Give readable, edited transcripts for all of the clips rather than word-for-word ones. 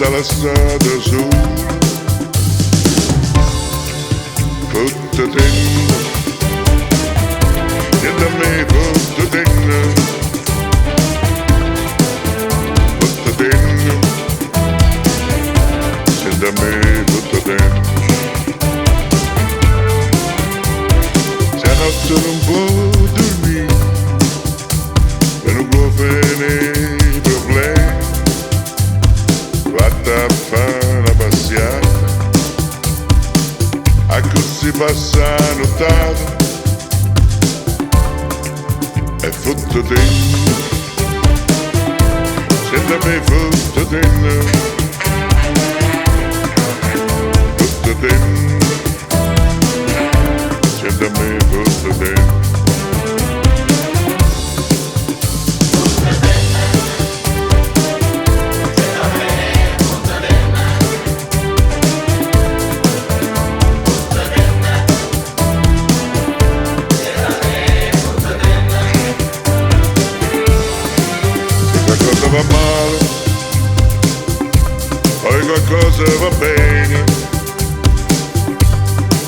T'ha lasciata sola. Fottetenne, siente a me fottetenne, fottetenne, siente a me fottetenne. Se 'a notte nun può durmì, pe nu cuofeno 'e problemi, vatte a fa na passiata, accussì passa 'a nuttata. E fottetenne, siente a me fottetenne, fottetenne, siente a me fottetenne. Se qualcosa va male, poi qualcosa va bene,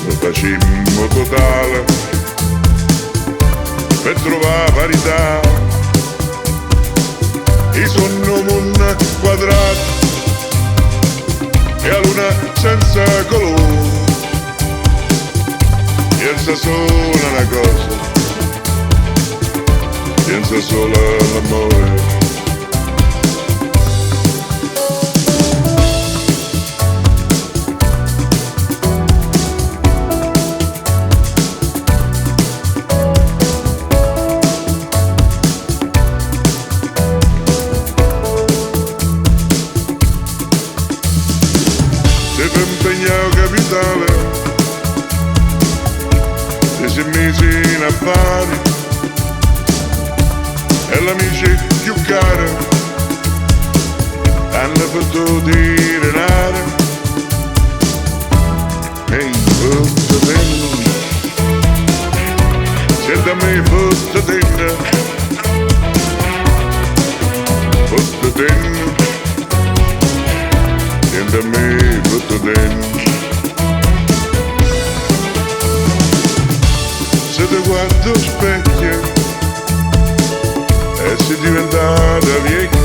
lo facimmo totale per trovare parità. Io sono un quadrato e la luna senza colore. Pensa solo a una cosa, pensa solo all'amore. Se per impegnare capitale, se si misi in affari, e l'amici più cari hanno potuto denaro. Ehi, fottetenne, siente a me fottetenne, fottetenne, siente a me fottetenne. Se ti guardo specchio e sei diventata vecchia,